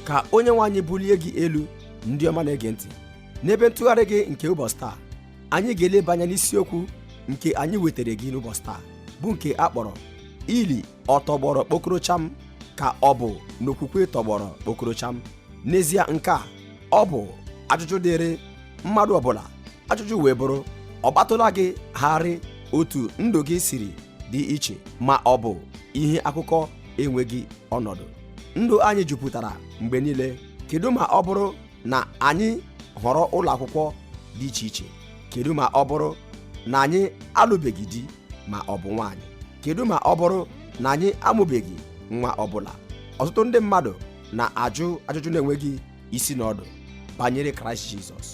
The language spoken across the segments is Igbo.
Ka onye nwe anyị bulie gị elu. Ndị ọma na-ege ntị, n'ebe ntụgharị gị nke ụbọchị taa, anyị ga-eleba anya n'isiokwu nke anyị wetara gị n'ụbọchị taa, bụ nke a kpọrọ ili ọ tọgbọrọ kpokorocham ka ọ bụ n'okwukwe tọgbọrọ kpokorocham. N'ezie, nke a ọ bụ ajụjụ dịrị mmadụ ọbụla. Ajụjụ wee bụrụ, ọ gbatụla gị gharị otu ndụ gị siri dị iche ma ọ bụ ihe akụkọ enweghị ọnọdụ? Ndụ anyị jupụtara mgbe niile. Kedu ma ọ bụrụ na anyị họrọ ụlọ akwụkwọ dị iche iche? Kedu ma ọ bụrụ na anyị alụbeghị di ma ọ bụ nwaanyị? Kedu ma ọ bụrụ na anyị amụbeghị nwa ọbụla? Ọtụtụ ndị mmadụ na-ajụ ajụjụ na-enweghị isi na ọdụ banyere Kraịst Jizọs.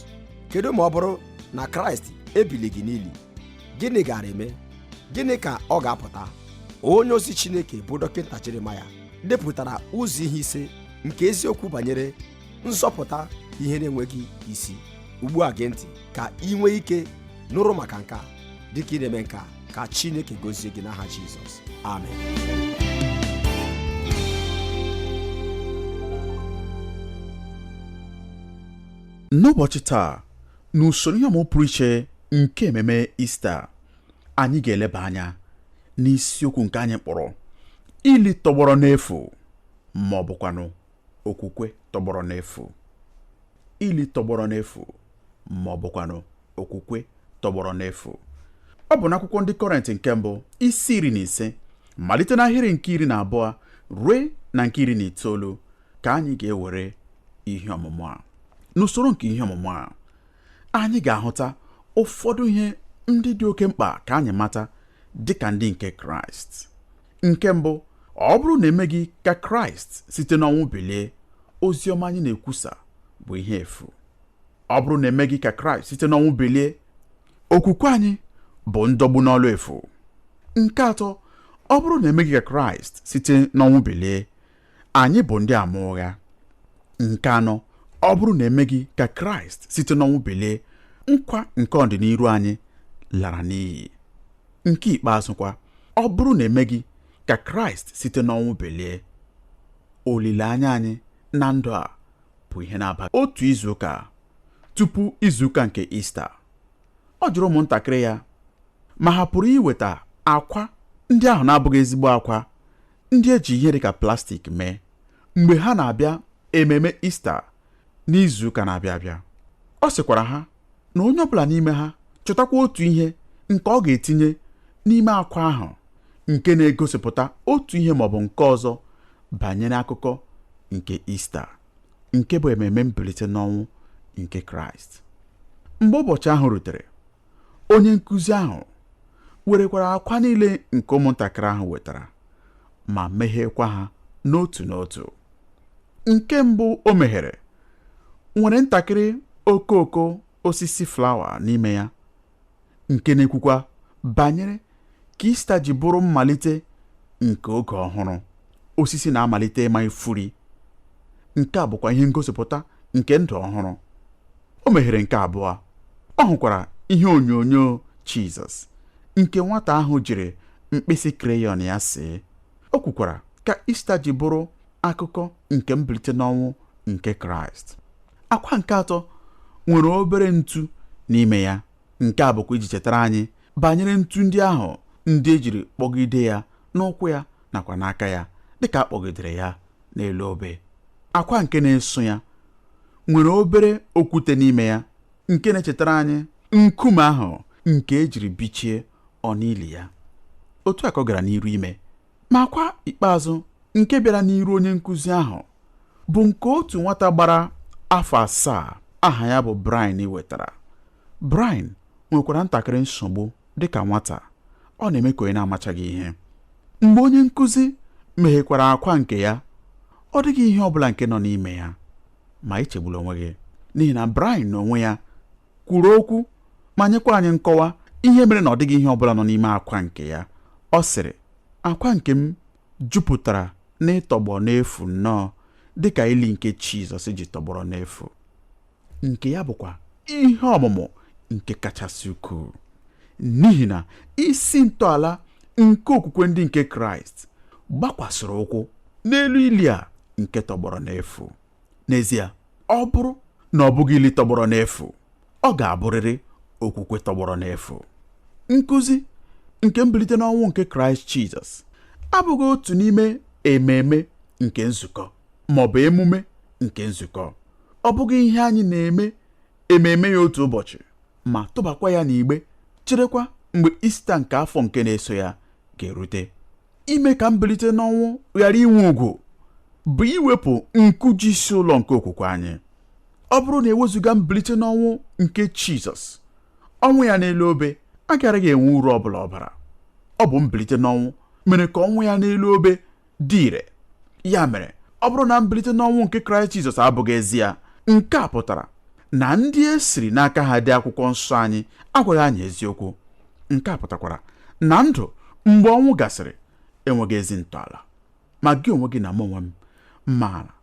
Kedu ma ọ bụrụ na Kraịst ebilighị n'ili? Gịnị gaara eme? Gịnị ka ọ ga-apụta? Onye ozi Chineke bụ Dọkịta Jeremaya depụtara ụzọ ihe ise nke eziokwu banyere nzọpụta ihe na-enweghị isi. Ugbu a gee ntị ka ị nwee ike nụrụ maka nke a. Dịka ị na-eme nke a, ka Chineke gozie gị n'aha Jizọs. Amen. N'ụbọchị taa, n'usoro ihe ọmụmụ pụrụ iche nke ememe Ista, anyị ga-eleba anya n'isiokwu nke anyị kpọrọ ili tọgbọrọ n'efu ma ọ bụkwanụ okwukwe tọgbọrọ n'efu. Ili tọgbọrọ n'efu ma ọ bụkwanụ okwukwe tọgbọrọ n'efu. Ọ bụ n'akwụkwọ ndị Kọrịntị nke mbụ isi 15 malite n'ahịrị nke 12 rue na nke 19 ka anyị ga-ewere ihe ọmụmụ a. N'usoro nke ihe ọmụmụ a, anyị ga-ahụta ụfọdụ ihe ndị dị oke mkpa ka anyị mata dị ka ndị nke Kraịst. Nke mbụ, ọ bụrụ na emeghị ka Kraịst site n'ọnwụ bilie, ozi ọma anyị na-ekwusa bụ ihe efu. Ọ bụrụ na emeghị ka Kraịst site n'ọnwụ bilie, okwukwe anyị bụ ndọgbu n'ọlụ efu. Nke atọ, ọ bụrụ na emeghị ka Kraịst site n'ọnwụ bilie, anyị bụ ndị ama ụgha. Nke anọ, ọ bụrụ na emeghị ka Kraịst site n'ọnwụ bilie, nkwa nke ọdịnihu anyị lara n'iyi. Nke ikpeazụ kwa, ọ bụrụ na emeghị ka Kraịst site n'ọnwụ bilie, olileanya anyị na ndụ a bụ ihe na-aba. Otu izuụka tupu izuụka nke Ista, ọ jụrụ ụmụntakịrị ya ma ha pụrụ iweta akwa ndị ahụ na-abụghị ezigbo akwa ndị e ji ihe dịka plastik mee mgbe ha na-abịa ememe Ista n'izuụka na-abịa abịa. Ọ sịkwara ha na onye ọbụla n'ime ha chọtakwa otu ihe nke ọ ga-etinye n'ime akwa ahụ nke na-egosipụta otu ihe maọbụ nke ọzọ banyere akụkọ nke Ista, nke bụ ememe mbilite n'ọnwụ nke Kraịst. Mgbe ụbọchị ahụ rutere, onye nkụzi ahụ werekwara akwa niile nke ụmụntakịrị ahụ wetara ma meghekwa ha n'otu n'otu. Nke mbụ o meghere nwere ntakịrị okooko osisi flawa n'ime ya, nke na-ekwukwa banyere ka Ista ji bụrụ mmalite nke oge ọhụrụ. Osisi na-amalite ịma ifuri. Nke a bụkwa ihe ngosipụta nke ndụ ọhụrụ. O meghere nke abụọ, ọ hụkwara ihe onyonyo Jizọs nke nwata ahụ jiri mkpịsị kreyọn ya see. O kwukwara ka Ista ji bụrụ akụkọ nke mbilite n'ọnwụ nke Kraịst. Akwa nke atọ nwere obere ntu n'ime ya. Nke a bụkwa iji chetara anyị banyere ntu ndị ahụ ndị e jiri kpọgide ya n'ụkwụ ya nakwa n'aka ya dịka a kpọgidere ya n'elu obe. Akwa nke na-eso ya nwere obere okwute n'ime ya nke na-echetara anyị nkume ahụ nke e jiri bichie ọnụ ili ya. Otu a ka ọ gara n'iru ime. Ma akwa ikpeazụ nke bịara n'iru onye nkụzi ahụ bụ nke otu nwata gbara afọ 7 aha ya bụ Brian wetara. Brian nwekwara ntakịrị nsogbu dịka nwata, ọ na-eme ka onye na-amachaghị ihe. Mgbe onye nkụzi meghekwara akwa nke ya, ọ dịghị ihe ọ bụla nke nọ n'ime ya. Ma echegbula onwe gị, n'ihi na Brian n'onwe ya kwuru okwu ma nyekwa anyị nkọwa ihe mere na ọ dịghị ihe ọ bụla nọ n'ime akwa nke ya. Ọ sịrị, akwa nke m jupụtara n'ịtọgbọ n'efu nnọọ dịka ili nke Jizọs ji tọgbọrọ n'efu. Nke ya bụkwa ihe ọmụmụ nke kachasị ukwuu, n'ihi na isi ntọala nke okwukwe ndị nke Kraịst gbakwasịrị ụkwụ n'elu ili a nke tọgbọrọ n'efu. N'ezie, ọ bụrụ na ọ bụghị ili tọgbọrọ n'efu, ọ ga-abụrịrị okwukwe tọgbọrọ n'efu. Nkụzi nke mbilite n'ọnwụ nke Kraịst Jizọs abụghị otu n'ime ememe nke nzukọ ma ọ bụ emume nke nzukọ. Ọ bụghị ihe anyị na-eme ememe ya otu ụbọchị ma tụbakwa ya n'igbe, cherekwa mgbe Ista nke afọ nke na-eso ya ga-erute. Ime ka mbilite n'ọnwụ ghara inwe ugwu bụ iwepụ nkuji isi ụlọ nke okwukwe anyị. Ọ bụrụ na ewezuga mbilite n'ọnwụ nke Jizọs, ọnwụ ya n'elu obe agaraghị enwe uru ọ bụla ọ bara. Ọ bụ mbilite n'ọnwụ mere ka ọnwụ ya n'elu obe dị ire. Ya mere, ọ bụrụ na mbilite n'ọnwụ nke Kraịst Jizọs abụghị ezie, nke a pụtara na ndị e siri n'aka ha dee akwụkwọ nsọ anyị agwaghị anyị eziokwu. Nke a pụtakwara na ndụ mgbe ọnwụ gasịrị enweghị ezi ntọala. Ma gị onwe gị na mụ onwe m maara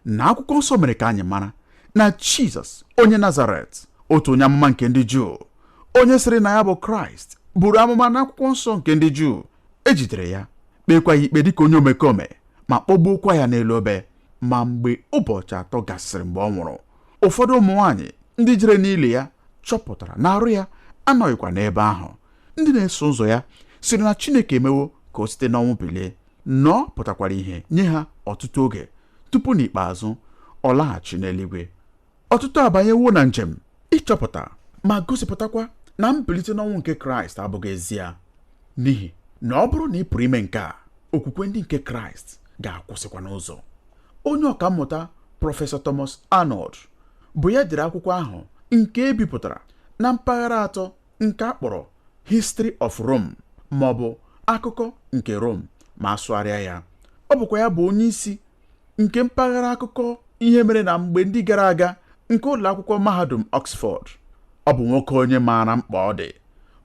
na akwụkwọ nsọ mere ka anyị mara na Jizọs onye Nazaret, otu onye amụma nke ndị Juu, onye sịrị na ya bụ Kraịst, buru amụma n'akwụkwọ nsọ nke ndị Juu. Ejidere ya, kpeekwa ya ikpe dịka onye omekome, ma kpọgbuokwa ya n'elu obe. Ma mgbe ụbọchị 3 gasịrị mgbe ọ nwụrụ, ụfọdụ ụmụ nwaanyị ndị jere n'ili ya chọpụtara na arụ ya anọghịkwa n'ebe ahụ. Ndị na-eso ụzọ ya sịrị na Chineke emewo ka o site n'ọnwụ bilie, na ọ pụtakwara ihe nye ha ọtụtụ oge tupu n'ikpeazụ ọ laghachi n'eluigwe. Ọtụtụ abanyewo na njem ịchọpụta ma gosipụtakwa na mbilite n'ọnwụ nke Kraịst abụghị ezie, n'ihi na ọ bụrụ na ị pụrụ ime nke a, okwukwe ndị nke Kraịst ga-akwụsịkwa n'ụzọ. Onye ọkammụta Prọfesọ Thomas Arnold bụ ya dere akwụkwọ ahụ nke e bipụtara na mpaghara 3 nke a kpọrọ History of Rome ma ọ bụ akụkọ nke Rome ma asụgharịa ya. Ọ bụkwa ya bụ onye isi nke mpaghara akụkọ ihe mere na mgbe ndị gara aga nke ụlọ akwụkwọ mahadum Oxford. Ọ bụ nwoke onye maara mkpa ọ dị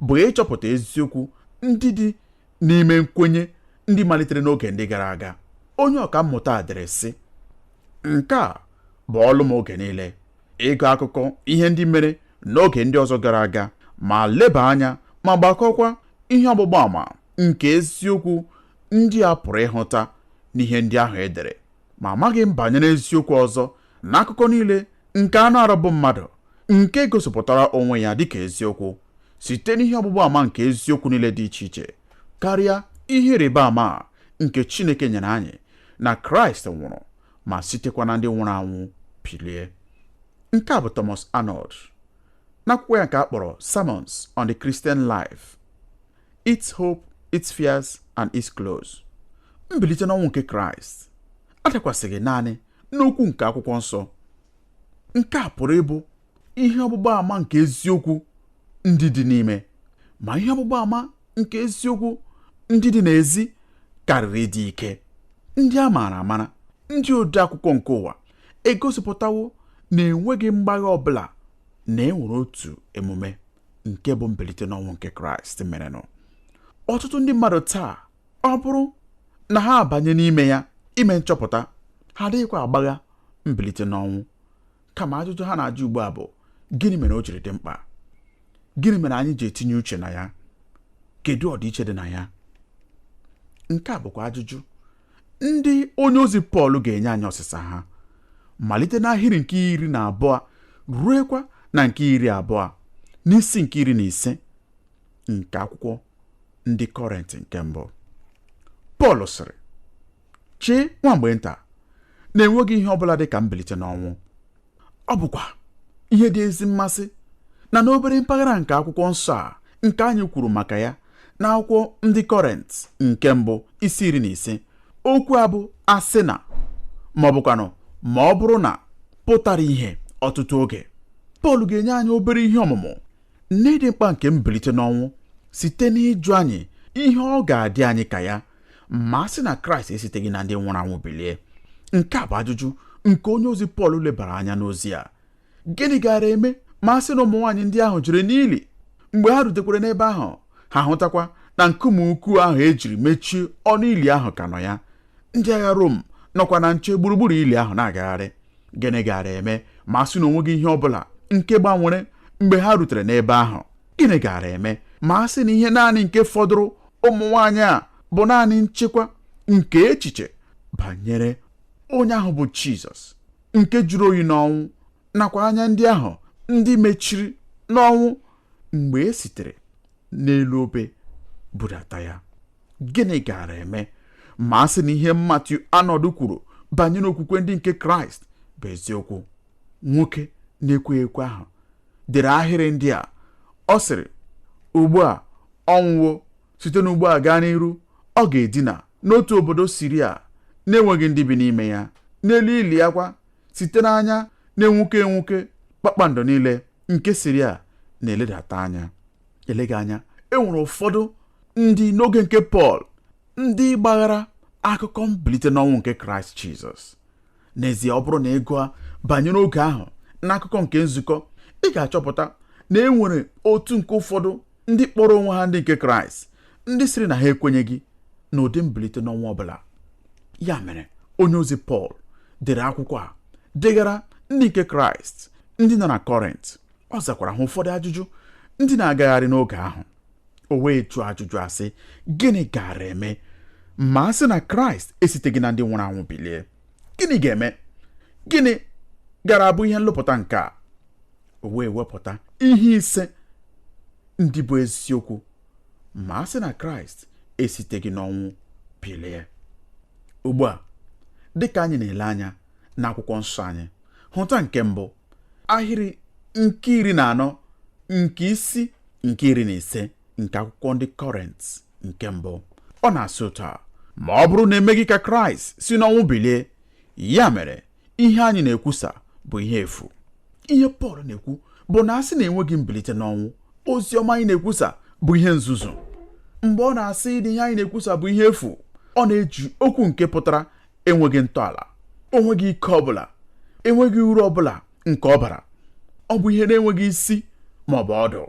bụ ịchọpụta eziokwu ndị dị n'ime nkwenye ndị malitere n'oge ndị gara aga. Onye ọkammụta a dere sị, nke a bụ ọlụ m oge niile, ịgụ akụkọ ihe ndị mere n'oge ndị ọzọ gara aga ma leba anya ma gbakọkwa ihe ọgbụgba ama nke eziokwu ndị a pụrụ ịhụta n'ihe ndị ahụ e dere. Ma amaghị m banyere eziokwu ọzọ n'akụkọ niile nke anụ arụ bụ mmadụ nke gosipụtara onwe ya dịka eziokwu site n'ihe ọgbụgba ama nke eziokwu niile dị iche iche karịa ihe ịrịba ama nke Chineke nyere anyị na Kraịst nwụrụ ma sitekwa na ndị nwụrụ anwụ bilie. Nke a bụ Thomas Arnold n'akwụkwọ ya nke a kpọrọ Sermons on the Christian Life, Its Hope, Its Fears and Its Close. Mbilite n'ọnwụ nke Kraịst adakwasịghị naanị n'okwu nke akwụkwọ nsọ. Nke a pụrụ ịbụ ihe ọgbụgba ama nke eziokwu ndị dị n'ime, ma ihe ọgbụgba ama nke eziokwu ndị dị n'ezi karịrị ịdị ike. Ndị a maara amara, ndị ode akwụkwọ nke ụwa egosipụtawo na enweghị mgbagha ọbụla na e nwere otu emume nke bụ mbilite n'ọnwụ nke Kraịst merenụ. Ọtụtụ ndị mmadụ taa, ọ bụrụ na ha abanye n'ime ya ime nchọpụta, ha adịghịkwa agbagha mbilite n'ọnwụ. Kama ajụjụ ha na-ajụ ugbu a bụ, gịnị mere o jiri dị mkpa? Gịnị mere anyị ji etinye uche na ya? Kedu ọdịiche dị na ya? Nke a bụkwa ajụjụ ndị onye ozi Pọl ga-enye anyị ọsịsa ha, malite n'ahịrị nke 12 ruekwa na nke 20 n'isi nke 15 nke akwụkwọ ndị Kọrịntị nke mbụ. Pọl sịrị, chee nwa mgbe nta na enweghị ihe ọbụla dị ka mbilite n'ọnwụ. Ọ bụkwa ihe dị ezi mmasị na n'obere mpaghara nke akwụkwọ nsọ a nke anyị kwuru maka ya n'akwụkwọ ndị Kọrịntị nke mbụ isi 15, okwu a bụ asị na ma ọ bụkwanụ ma ọ bụrụ na pụtara ihe ọtụtụ oge. Pọl ga-enye anyị obere ihe ọmụmụ n'ịdị mkpa nke mbilite n'ọnwụ site n'ịjụ anyị ihe ọ ga-adị anyị ka ya ma a sị na Kraịst esiteghị na ndị nwụrụ anwụ bilie. Nke a bụ ajụjụ nke onye ozi Pọl lebara anya n'ozi a. Gịnị gaara eme ma a sị na ụmụ nwaanyị ndị ahụ jere n'ili? Mgbe ha rutekwara n'ebe ahụ, ha hụtakwa na nkume ukwu ahụ ejiri mechie ọnụ ili ahụ ka nọ ya. Ndị agha Rom nọkwa na nche gburugburu ili ahụ na-agagharị. Gịnị gaara eme ma a sị na onweghị ihe ọbụla nke gbanwere mgbe ha rutere n'ebe ahụ? Gịnị gaara eme ma a sị na ihe naanị nke fọdụrụ ụmụ nwaanyị a bụ naanị nchekwa nke echiche banyere onye ahụ bụ Jizọs nke jụrụ oyi n'ọnwụ nakwa anya ndị ahụ ndị mechiri n'ọnwụ mgbe e sitere n'elu obe budata ya. Gịnị gaara eme ma a sị na ihe Matthew Arnold kwuru banyere okwukwe ndị nke Kraịst bụ eziokwu? Nwoke na-ekweghị ekwe ahụ dere ahịrị ndị a. Ọ sịrị, ugbu a ọ nwụwo, site n'ugbu a gaa n'iru ọ ga-edina n'otu obodo Siria na-enweghị ndị bi n'ime ya, n'elu ili ya kwa site n'anya na-enwuke enwuke kpakpando niile nke Siria na-eledata anya. Eleghị anya e nwere ụfọdụ ndị n'oge nke Pọl ndị gbaghara akụkọ mbilite n'ọnwụ nke Kraịst Jizọs. N'ezie, ọ bụrụ na ị gụọ banyere oge ahụ n'akụkọ nke nzukọ, ị ga-achọpụta na e nwere otu nke ụfọdụ ndị kpọrọ onwe ha ndị nke Kraịst ndị sịrị na ha ekwenyeghị n'ụdị mbilite n'ọnwụ ọbụla. Ya mere onye ozi Pọl dere akwụkwọ a degara ndị nke Kraịst ndị nọ na Kọrint. Ọ zakwara ha ụfọdụ ajụjụ ndị na-agagharị n'oge ahụ. O wee jụọ ajụjụ a sị, gịnị gaara eme ma a sị na Kraịst esiteghị na ndị nwụrụ anwụ bilie? Gịnị ga-eme? Gịnị gara abụ ihe nlụpụta nke a? O wee wepụta ihe ise ndị bụ eziokwu ma a sị na Kraịst esiteghị n'ọnwụ bilie. Ugbu a, dịka anyị na-ele anya n'akwụkwọ nsọ anyị, hụta nke mbụ, ahịrị nke 14 nke isi nke 15 nke akwụkwọ ndị Kọrint nke mbụ. Ọ na-asị otu a, ma ọ bụrụ na emeghị ka Kraịst si n'ọnwụ bilie, ya mere ihe anyị na-ekwusa bụ ihe efu. Ihe Pọl na-ekwu bụ na a sị na enweghị mbilite n'ọnwụ, ozi ọma anyị na-ekwusa bụ ihe nzuzu. Mgbe ọ na-asị na ihe anyị na-ekwusa bụ ihe efu, ọ na-eji okwu nke pụtara enweghị ntọala, onweghị ike ọbụla, enweghị uru ọbụla nke ọ bara. Ọ bụ ihe na-enweghị isi ma ọ bụ ọdụ.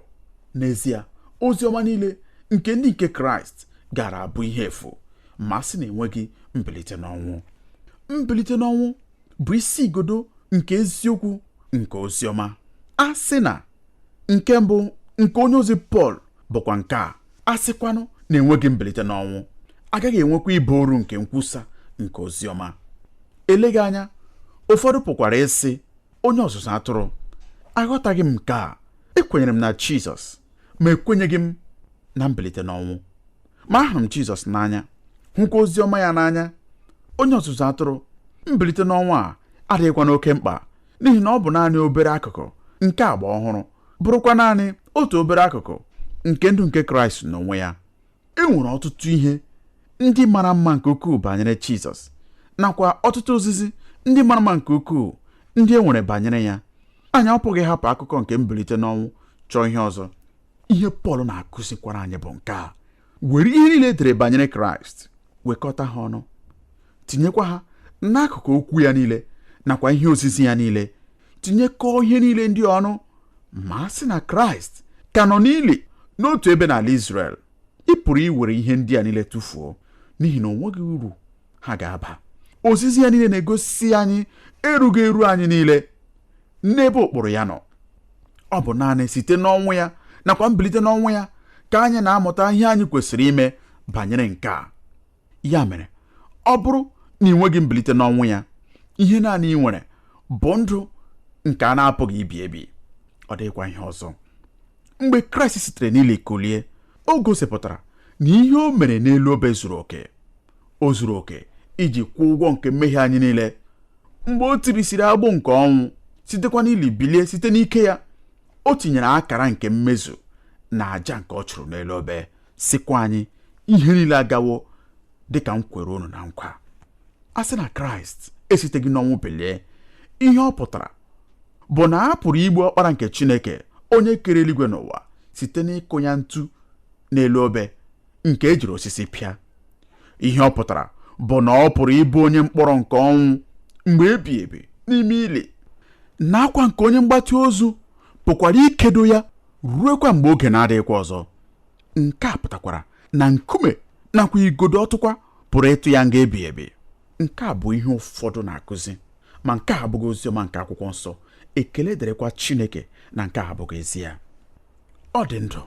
N'ezie, ozi ọma niile nke ndị nke Kraịst gara abụ ihe efu ma a sị na enweghị mbilite n'ọnwụ. Mbilite n'ọnwụ bụ isi igodo nke eziokwu nke ozi ọma. A sị na nke mbụ nke onye ozi Pọl bụkwa nke a, a sịkwanụ na enweghị mbilite n'ọnwụ, agaghị enwekwa ịbụ oru nke nkwusa nke ozi ọma. Eleghị anya ụfọdụ pụkwara ịsị, onye ọzụzụ atụrụ, aghọtaghị m nke a, ekwenyere m na Jizọs ma ekwenyeghị m na mbilite n'ọnwụ, ma ahụrụ m Jizọs n'anya, hụkwa ozi ọma ya n'anya. Onye ọzụzụ atụrụ, mbilite n'ọnwụ a adịghịkwa n'oke mkpa, n'ihi na ọ bụ naanị obere akụkụ nke agba ọhụrụ, bụrụkwa naanị otu obere akụkụ nke ndụ nke Kraịst n'onwe ya. E nwere ọtụtụ ihe ndị mara mma nke ukwuu banyere Jizọs, nakwa ọtụtụ ozizi ndị mara mma nke ukwuu ndị e nwere banyere ya. Anyị apụghị ịhapụ akụkọ nke mbilite n'ọnwụ chọọ ihe ọzọ. Ihe Pọl na-akụzikwara anyị bụ nke a: were ihe niile edere banyere Kraịst wekọta ha ọnụ, tinyekwa ha n'akụkụ okwu ya niile nakwa ihe ozizi ya niile, tinyekọọ ihe niile ndị ọnụ. Ma a sị na Kraịst ka nọ n'ili n'otu ebe n'ala Izrel, ị pụrụ iwere ihe ndị a niile tụfuo, n'ihi na o nweghị uru ha ga-aba. Ozizi ya niile na-egosi anyị erughị eru anyị niile n'ebe ụkpụrụ ya nọ. Ọ bụ naanị site n'ọnwụ ya nakwa mbilite n'ọnwụ ya ka anyị na-amụta ihe anyị kwesịrị ime banyere nke a. Ya mere, ọ bụrụ na ị nweghị mbilite n'ọnwụ ya, ihe naanị ị nwere bụ ndụ nke a na-apụghị ibi ebi, ọ dịghịkwa ihe ọzọ. Mgbe Kraịst sitere n'ili kulie, o gosipụtara na ihe o mere n'elu obe zuru oke. O zuru oke iji kwụọ ụgwọ nke mmehie anyị niile. Mgbe o tirisiri agbụ nke ọnwụ, sitekwa n'ili bilie site n'ike ya, o tinyere akara nke mmezu na aja nke ọ chụrụ n'elu obe, sịkwa anyị, ihe niile agawo dịka m kwere unu na nkwa. A sị na Kraịst esiteghị n'ọnwụ bilie, ihe ọ pụtara bụ na a pụrụ igbu ọkpara nke Chineke onye kere eluigwe n'ụwa site n'ịkụ ya ntu n'elu obe nke ejiri osisi pịa. Ihe ọ pụtara bụ na ọ pụrụ ịbụ onye mkpọrọ nke ọnwụ mgbe ebi ebi n'ime ili, na akwa nke onye mgbatị ozu pụkwara ikedo ya ruekwa mgbe oge na-adịghịkwa ọzọ. Nke a pụtakwara na nkume nakwa igodo ọtụkwa pụrụ ịtụ ya nga ebi ebi. Nke a bụ ihe ụfọdụ na-akụzi, ma nke a abụghị oziọma nke akwụkwọ nsọ. Ekele dịrịkwa Chineke na nke a abụghị ezie. Ọ dị ndụ,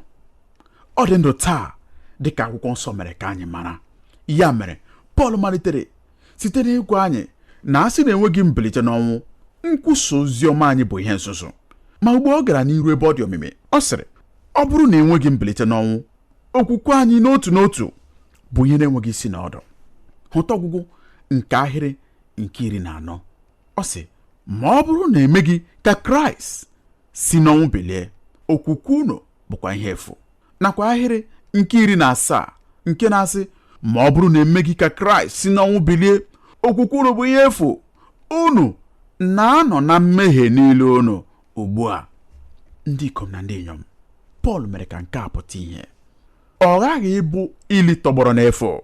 ọ dị ndụ taa dịka akwụkwọ nsọ mere ka anyị mara. Ya mere Pọl malitere site n'ịgwa anyị na a sị na enweghị mbilite n'ọnwụ, Nkwusa ozi ọma anyị bụ ihe nzuzu. Ma ugbu ọ gara n'iru ebe ọ dị omimi, ọ sịrị, ọ bụrụ na enweghị mbilite n'ọnwụ, okwukwe anyị n'otu n'otu bụ ihe na-enweghị isi na ọdụ. Hụta ọgwụgwụ nke ahịrị nke 14. Ọ sị, ma ọ bụrụ na emeghị ka Kraịst si n'ọnwụ bilie, okwukwe unu bụkwa ihe efu. Nakwa ahịrị nke 17 nke na-asị, ma ọ bụrụ na emeghị ka Kraịst si n'ọnwụ bilie, okwukwe unu bụ ihe efu, unu na-anọ na mmehie niile unu ugbu a. Ndị ikom na ndị inyom, Pọl mere ka nke a pụta ihe. Ọ ghaghị ịbụ ili tọgbọrọ n'efu,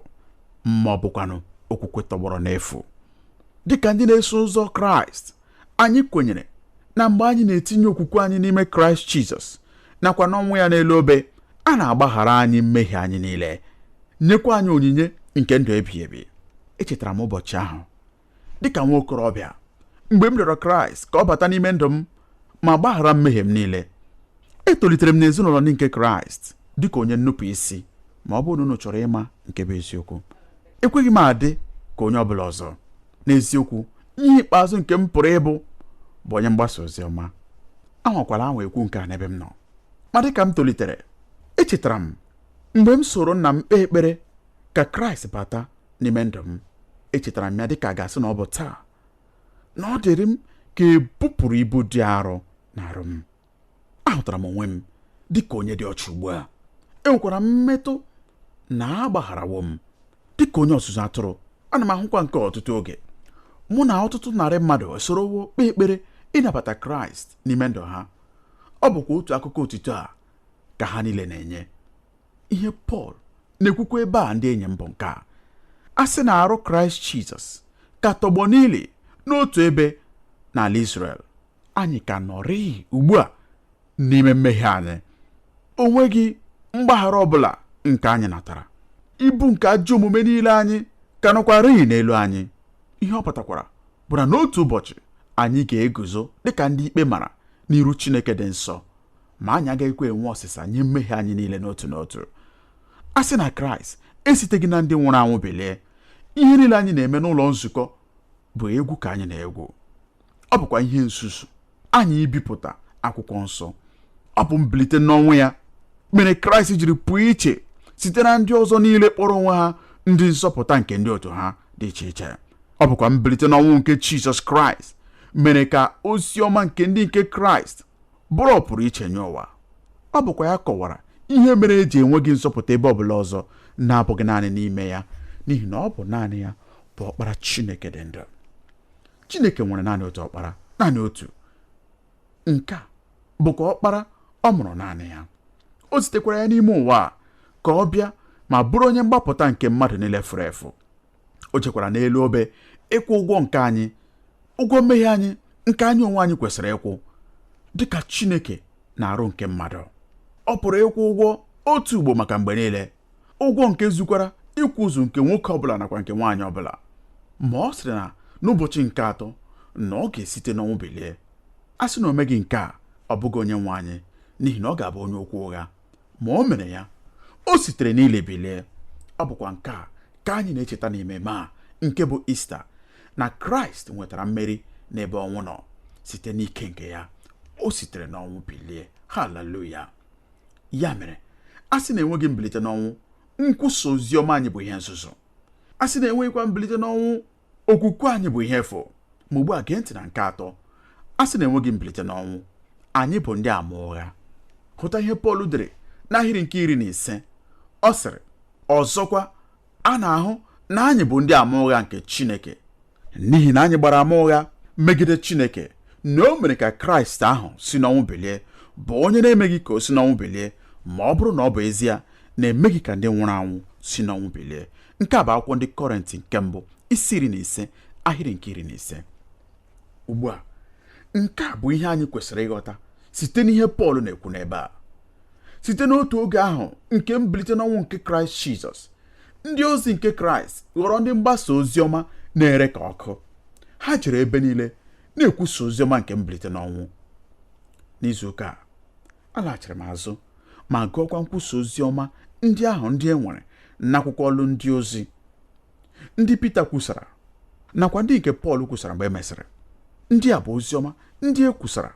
ma ọ bụkwanụ okwukwe tọgbọrọ n'efu. Dịka ndị na-eso ụzọ Kraịst, anyị kwenyere na mgbe anyị na-etinye okwukwe anyị n'ime Kraịst Jizọs nakwa n'ọnwụ ya n'elu obe, a na-agbaghara anyị mmehie anyị niile, nyekwa anyị onyinye nke ndụ ebighị ebi. Echetara m ụbọchị ahụ dịka nwa okorobịa mgbe m rịọrọ Kraịst ka ọ bata n'ime ndụ m ma gbaghara mmehie m niile. Etolitere m n'ezinụlọ ndị nke Kraịst dịka onye nnupụ isi, ma ọ bụrụ na unu chọrọ ịma nke bụ eziokwu, ekweghị m adị ka onye ọbụla ọzọ. N'eziokwu, ihe ikpeazụ nke m pụrụ ịbụ bụ onye mgbasa ozi ọma. Anwakwala anwa ekwu nke a n'ebe m nọ. Ma dịka m tolitere, echetara m mgbe m soro nna m kpee ekpere ka Kraịst bata n'ime ndụ m. Echetara m ya dịka a ga-asị na ọ bụ taa, na ọ dịrị m ka ebupụrụ ibu dị arọ na arụ m. Ahụtara m onwe m dịka onye dị ọcha ugbu a. Enwekwara m mmetụ na agbagharawo m. Dịka onye ọzụzụ atụrụ, ana m ahụkwa nke ọtụtụ oge. Mụ na ọtụtụ narị mmadụ esorowo kpee ekpere ịnabata Kraịst n'ime ndụ ha. Ọ bụkwa otu akụkọ otito a ka ha niile na-enye. Ihe Pọl na-ekwukwa ebe a, ndị enyi m, bụ nke a: a sị na arụ Kraịst Jizọs ka tọgbọ n'ili n'otu ebe n'ala Izrel, anyị ka nọrịị ugbu a n'ime mmehie anyị. O nweghị mgbaghara ọbụla nke anyị natara. Ibu nke ajọ omume niile anyị ka nọkwarịị n'elu anyị. Ihe ọ pụtakwara bụ na n'otu ụbọchị anyị ga-eguzo dịka ndị ikpe mara n'iru Chineke dị nsọ, ma anyị agaghịkwa enwe ọsịsa nye mmehie anyị niile n'otu n'otu. A sị na Kraịst esiteghị na ndị nwụrụ anwụ bilie, ihe niile anyị na-eme n'ụlọ nzukọ bụ egwu ka anyị na-egwu. Ọ bụkwa ihe nzuzu anyị ibipụta akwụkwọ nsọ. Ọ bụ mbilite n'ọnwụ ya mere Kraịst jiri pụọ iche site na ndị ọzọ niile kpọrọ onwe ha ndị nzọpụta nke ndị otu ha dị iche iche. Ọ bụkwa mbilite n'ọnwụ nke Jizọs Kraịst mere ka ozi ọma nke ndị nke Kraịst bụrụ ọpụrụ iche nye ụwa. Ọ bụkwa ya kọwara ihe mere eji enweghị nzọpụta ebe ọbụla ọzọ na-abụghị naanị n'ime ya, n'ihi na ọ bụ naanị ya bụ ọkpara Chineke dị ndụ. Chineke nwere naanị otu ọkpara, naanị otu. Nke a bụkwa ọkpara ọ mụrụ naanị ya. O zitekwara ya n'ime ụwa a ka ọ bịa ma bụrụ onye mgbapụta nke mmadụ niile furu efu. O jekwara n'elu obe ịkwụ ụgwọ nke anyị, ụgwọ mmehie anyị nke anyị onwe anyị kwesịrị ịkwụ dịka Chineke na-arụ nke mmadụ. Ọ pụrụ ịkwụ ụgwọ otu ugbo maka mgbe niile, ụgwọ nke zukwara ịkwụzu nke nwoke ọbụla nakwa nke nwaanyị ọbụla. Ma ọ sịrị na n'ụbọchị nke atọ na ọ ga-esite n'ọnwụ bilie. A sị na o meghị nke a, ọ bụghị onye nwe anyị, n'ihi na ọ ga-abụ onye okwu ụgha. Ma o mere ya, o sitere n'ili bilie. Ọ bụkwa nke a ka anyị na-echeta n'ememe a nke bụ Ista, na Kraịst nwetara mmeri n'ebe ọnwụ nọ site n'ike nke ya. O sitere n'ọnwụ bilie. Haleluya! Ya mere, a sị na enweghị mbilite n'ọnwụ, nkwusa ozi ọma anyị bụ ihe nzuzo. A sị na enweghịkwa mbilite n'ọnwụ, okwukwe anyị bụ ihe efu. Ma ugbu a gee ntị na nke atọ. A sị na enweghị mbilite n'ọnwụ, anyị bụ ndị ama ụgha. Hụta ihe Pọl dere n'ahịrị nke 15. Ọ sịrị, ọzọkwa a na-ahụ na anyị bụ ndị ama ụgha nke Chineke, n'ihi na anyị gbara ama ụgha megide Chineke na o mere ka Kraịst ahụ si n'ọnwụ bilie, bụ onye na-emeghị ka o si n'ọnwụ bilie, ma ọ bụrụ na ọ bụ ezie na-emeghị ka ndị nwụrụ anwụ si n'ọnwụ bilie. Nke a bụ akwụkwọ ndị Kọrịntị nke mbụ isi 15 ahịrị nke 15. Ugbu a, nke a bụ ihe anyị kwesịrị ịghọta site n'ihe Pọl na-ekwu n'ebe a. Site n'otu oge ahụ nke mbilite n'ọnwụ nke Kraịst Jizọs, ndị ozi nke Kraịst ghọrọ ndị mgbasa ozi ọma na-ere ka ọkụ. Ha jere ebe niile na-ekwusa ozi ọma nke mbilite n'ọnwụ. N'izu ụka a, alaghachiri m azụ ma gụọkwa nkwusa ozi ọma ndị ahụ ndị e nwere n'akwụkwọ ọlụ ndị ozi, ndị Pita kwusara nakwa ndị nke Pọl kwusara mgbe e mesịrị. Ndị a bụ oziọma ndị e kwusara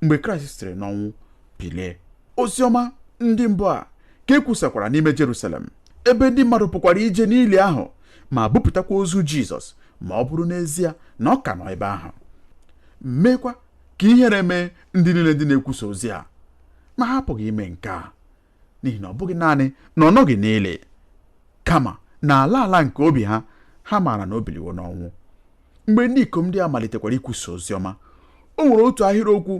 mgbe Kraịst sitere n'ọnwụ bilie. Oziọma ndị mbụ a ka e kwusakwara n'ime Jerusalem, ebe ndị mmadụ pụkwara ije n'ili ahụ ma bupụtakwa ozu Jizọs ma ọ bụrụ n'ezie na ọ ka nọ ebe ahụ, meekwa ka ihere mee ndị niile ndị na-ekwusa ozi a. Ma ha apụghị ime nke a n'ihi na ọ bụghị naanị na ọ nọghị n'ili, kama na ala ala nke obi ha, ha maara na o biliwo n'ọnwụ. Mgbe ndị ikom ndị a malitekwara ikwusa ozi ọma, o nwere otu ahịrịokwu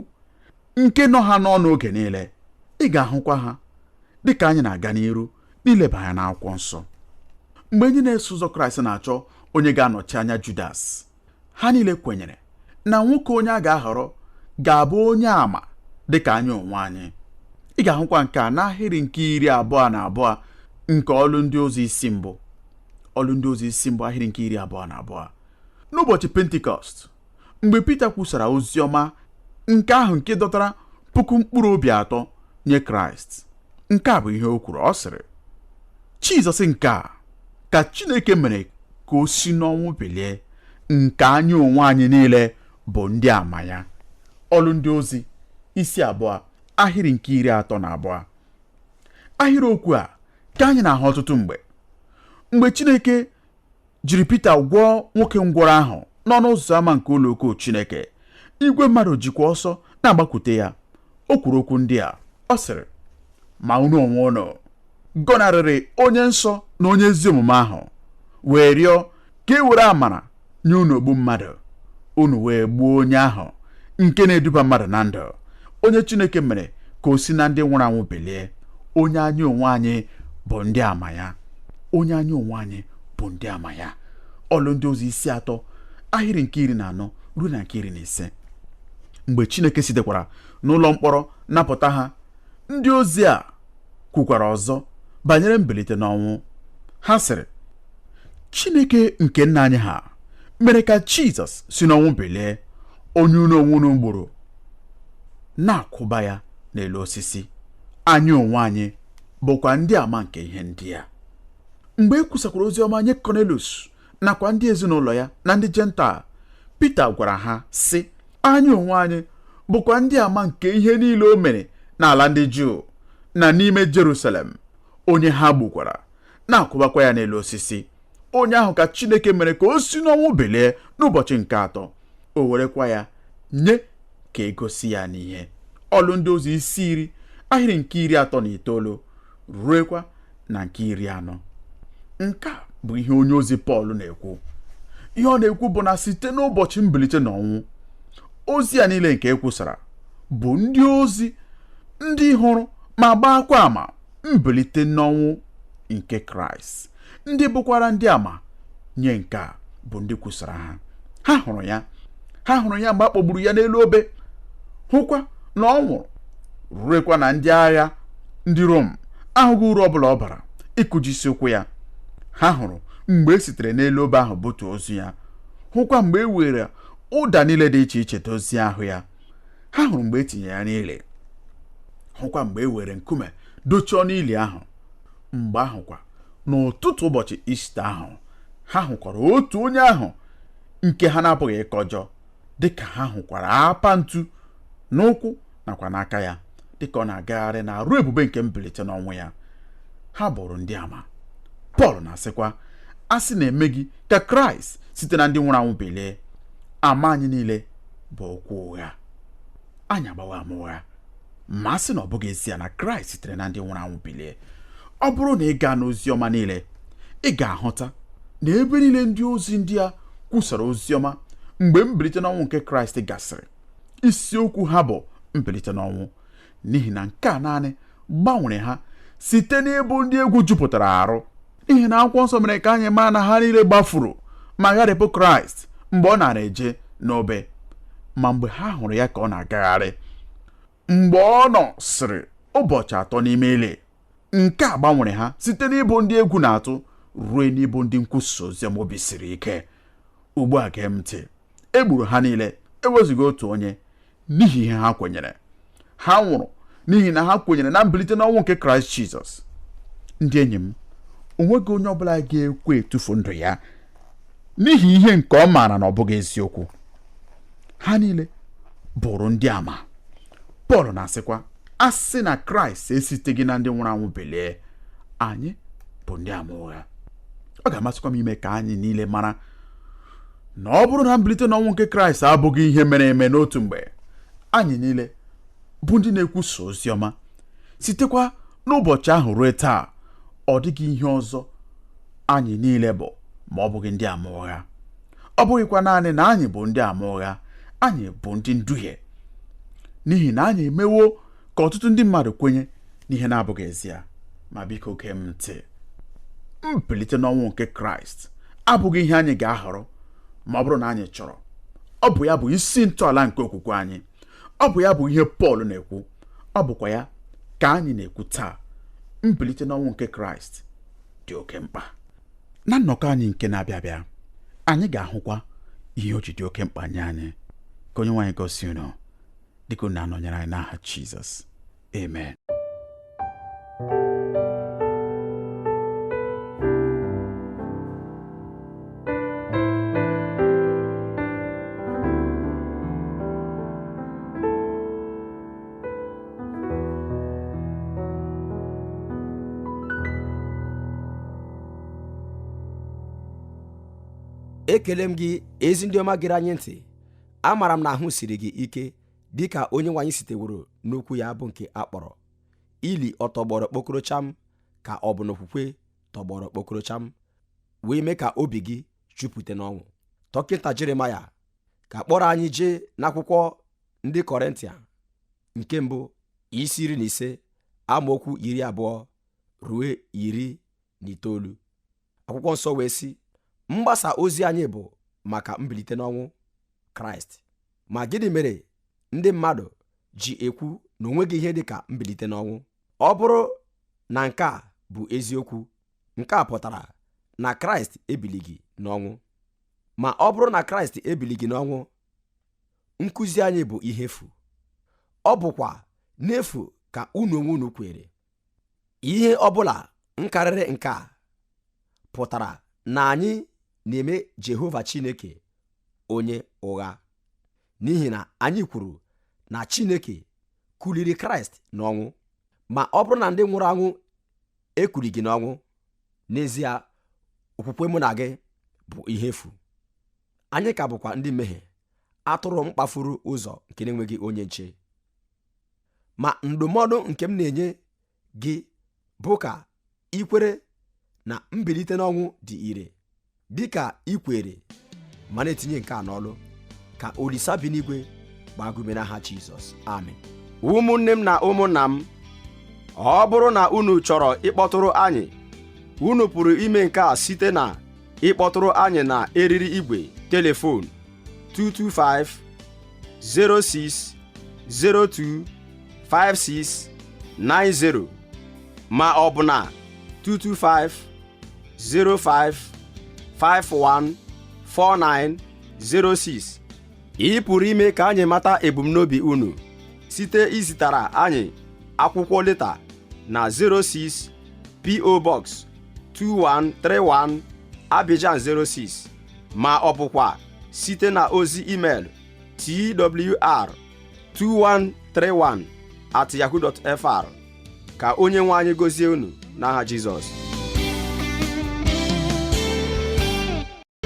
nke nọ ha n'ọnụ oge niile. Ị ga-ahụkwa ha dịka anyị na-aga n'iru n'ileba anya n'akwụkwọ nsọ. Mgbe ndị na-eso ụzọ Kraịst na-achọ onye ga-anọchi anya Judas, ha niile kwenyere na nwoke onye a ga-ahọrọ ga-abụ onye àmà dịka anyị onwe anyị. Ị ga-ahụkwa nke a n'ahịrị nke 22 nke ọlụ ndị ozi isi mbụ. Ọlụ ndị ozi isi mbụ ahịrị nke 22. N'ụbọchị Pentikọst, mgbe Pita kwusara ozi ọma nke ahụ nke dọtara 3,000 mkpụrụ obi nye Kraịst, nke a bụ ihe o kwuru. Ọ sịrị, Jizọs nke a ka Chineke mere ka o si n'ọnwụ bilie, nke anyị onwe anyị niile bụ ndị àmà ya. Ọlụ ndị ozi isi 2 ahịrị nke 32. Ahịrịokwu a ka anyị na-ahụ ọtụtụ mgbe. Mgbe Chineke jiri Pita gwọọ nwoke ngwọrọ ahụ n'ọnụ ụzọ ámá nke ụlọ ukwu Chineke, igwe mmadụ jikwa ọsọ na-agbakwute ya. O kwuru okwu ndị a, ọ sịrị, ma unu onwe unu gọnarịrị onye nsọ na onye ezi omume ahụ, wee rịọ ka e were amara nye unu ogbu mmadụ, unu wee gbuo onye ahụ nke na-eduba mmadụ na ndụ, onye Chineke mere ka o si na ndị nwụrụ anwụ bilie, onye anyị onwe anyị bụ ndị ama ya. Onye anyị onwe anyị bụ ndị ama ya. Ọlụ ndị ozi isi 3 ahịrị nke 14 ruo na nke 15. Mgbe Chineke sitekwara n'ụlọ mkpọrọ napụta ha, ndị ozi a kwukwara ọzọ banyere mbilite n'ọnwụ. Ha sịrị, Chineke nke nna anyị ha mere ka Jizọs si n'ọnwụ bilie, onye unu onwe unu gburu na-akwụba ya n'elu osisi. Anyị onwe anyị bụkwa ndị ama nke ihe ndị a. Mgbe e kwusakwara ozi ọma nye Kọnelius nakwa ndị ezinụlọ ya na ndị Jentaịl, Pita gwara ha sị, anyị onwe anyị bụkwa ndị ama nke ihe niile o mere n'ala ndị Juu na n'ime Jerusalem, onye ha gbukwara na-akwụbakwa ya n'elu osisi. Onye ahụ ka Chineke mere ka o si n'ọnwụ bilie n'ụbọchị nke atọ, o werekwa ya nye ka e gosi ya n'ihe. Ọlụ ndị ozi isi 10 ahịrị nke 39 ruekwa na nke 40. Nke a bụ ihe onye ozi Pọl na-ekwu. Ihe ọ na-ekwu bụ na site n'ụbọchị mbilite n'ọnwụ, ozi a niile nke e kwusara bụ ndị ozi ndị hụrụ ma gbaakwa ama mbilite n'ọnwụ nke Kraịst, ndị bụkwara ndị ama nye nke a bụ ndị kwusara ha. Ha hụrụ ya, ha hụrụ ya mgbe a kpọgburu ya n'elu obe, hụkwa na ọ nwụrụ, ruekwa na ndị agha ndị Rom ahụghị uru ọbụla ọ bara ịkụjisi ụkwụ ya. Ha hụrụ mgbe e sitere n'elu obe ahụ butuo ozu ya, hụkwa mgbe e were ụda niile dị iche iche dozie ahụ ya. Ha hụrụ mgbe e tinyere ya n'ili, hụkwa mgbe e were nkume dochie ọnụ ili ahụ. Mgbe ahụ kwa, n'ụtụtụ ụbọchị Ista ahụ, ha hụkwara otu onye ahụ nke ha na-apụghị ịkọjọ, dịka ha hụkwara apa ntu n'ụkwụ nakwa n'aka ya, dịka ọ na-agagharị n'arụ ebube nke mbilite n'ọnwụ ya. Ha bụrụ ndị ama. Pọl na-asịkwa, a sị na emeghị ka Kraịst site na ndị nwụrụ anwụ bilie, ama anyị niile bụ okwu ụgha. Anyị agbawa ama ụgha ma a sị na ọ bụghị ezie na Kraịst sitere na ndị nwụrụ anwụ bilie. Ọ bụrụ na ị gaa n'ozi ọma niile, ị ga-ahụta na ebe niile ndị ozi ndị a kwusara ozi ọma mgbe mbilite n'ọnwụ nke Kraịst gasịrị, isiokwu ha bụ mbilite n'ọnwụ, n'ihi na nke a naanị gbanwere ha site n'ịbụ ndị egwu jupụtara arụ. N'ihi na akwụkwọ nsọ mere ka anyị mara na ha niile gbafuru ma gharịpụ Kraịst mgbe ọ nara eje n'obe. Ma mgbe ha hụrụ ya ka ọ na-agagharị, mgbe ọ nọ sịrị ụbọchị 3 n'ime ili, nke a gbanwere ha site n'ịbụ ndị egwu na-atụ ruo n'ịbụ ndị nkwusa oziọma obi siri ike. Ugbu a gee m ntị, e gburu ha niile ewezuga otu onye n'ihi ihe ha kwenyere. Ha nwụrụ n'ihi na ha kwenyere na mbilite n'ọnwụ nke Kraịst Jizọs. Ndị enyi m, o nweghị onye ọbụla ga-ekwe etufu ndụ ya n'ihi ihe nke ọ maara na ọ bụghị eziokwu. Ha niile bụrụ ndị ama. Pọl na-asịkwa, a sị na Kraịst esiteghị na ndị nwụrụ anwụ bilie, anyị bụ ndị ama ụgha. Ọ ga-amasịkwa m ime ka anyị niile mara na ọ bụrụ na mbilite n'ọnwụ nke Kraịst abụghị ihe mere eme n'otu mgbe, anyị niile bụ ndị na-ekwusa ozi ọma sitekwa n'ụbọchị ahụ ruo taa, ọ dịghị ihe ọzọ anyị niile bụ ma ọ bụghị ndị ama ụgha. Ọ bụghịkwa naanị na anyị bụ ndị ama ụgha, anyị bụ ndị nduhie, n'ihi na anyị emewo ka ọtụtụ ndị mmadụ kwenye n'ihe na-abụghị ezie. Ma biko gee m ntị, mbilite n'ọnwụ nke Kraịst abụghị ihe anyị ga-ahọrọ ma ọ bụrụ na anyị chọrọ. Ọ bụ ya bụ isi ntọala nke okwukwe anyị. Ọ bụ ya bụ ihe Pọl na-ekwu, ọ bụkwa ya ka anyị na-ekwu taa. Mbilite n'ọnwụ nke Kraịst dị oke mkpa. Na nnọkọ anyị nke na-abịa abịa, anyị ga-ahụkwa ihe o ji dị oke mkpa nye anyị. Ka Onyenwe anyị gozie unu dịka unu na-anọnyere anyị n'aha Jizọs, amen. Ekele m gị ezi ndị ọma gere anyị ntị. Amaara m na ahụ siri gị ike dịka onye nwe anyị siteworo n'okwu ya bụ nke a kpọrọ ili ọ tọgbọrọ kpokorocham ka ọ bụ n'okwukwe tọgbọrọ kpokorocham, wee mee ka obi gị jupụta n'ọṅụ. Dọkịta Jeremaya ka kpọrọ anyị jee n'akwụkwọ ndị Kọrịntịa nke mbụ isi 15 amaokwu 20 ruo 19. Akwụkwọ nsọ wee sị, mgbasa ozi anyị bụ maka mbilite n'ọnwụ Kraịst. Ma gịnị mere ndị mmadụ ji ekwu na o nweghị ihe dị ka mbilite n'ọnwụ? Ọ bụrụ na nke a bụ eziokwu, nke a pụtara na Kraịst ebilighị n'ọnwụ. Ma ọ bụrụ na Kraịst ebilighị n'ọnwụ, nkụzi anyị bụ ihe efu. Ọ bụkwa n'efu ka unu onwe unu kwere. Ihe ọbụla nkarịrị nke a pụtara na anyị na-eme Jehova Chineke onye ụgha, n'ihi na anyị kwuru na Chineke kuliri Kraịst n'ọnwụ. Ma ọ bụrụ na ndị nwụrụ anwụ ekulighị n'ọnwụ, n'ezie okwukwe mụ na gị bụ ihe efu. Anyị ka bụkwa ndị mmehie, atụrụ mkpafuru ụzọ nke na-enweghị onye nche. Ma ndụmọdụ nke m na-enye gị bụ ka ị kwere na mbilite n'ọnwụ dị ire, dịka ị kwere ma na-etinye nke a n'ọlụ. Ka Olisa bi n'igwe gbaa gị ume n'aha Jizọs, amen. Ụmụnne m na ụmụnna m, ọ bụrụ na unu chọrọ ịkpọtụrụ anyị, unu pụrụ ime nke a site na ịkpọtụrụ anyị na eriri igwe telefon 225 06 02 56 90 ma ọ bụ na 225 05 51 49 06. Ị pụrụ ime ka anyị mata ebumnobi unu site izitara anyị akwụkwọ leta na 06 P.O. Box 2131 Abidjan 06, ma ọ bụkwa site na ozi email twr2131@yahoo.fr. Ka onye nwe anyị gozie unu n'aha Jizọs.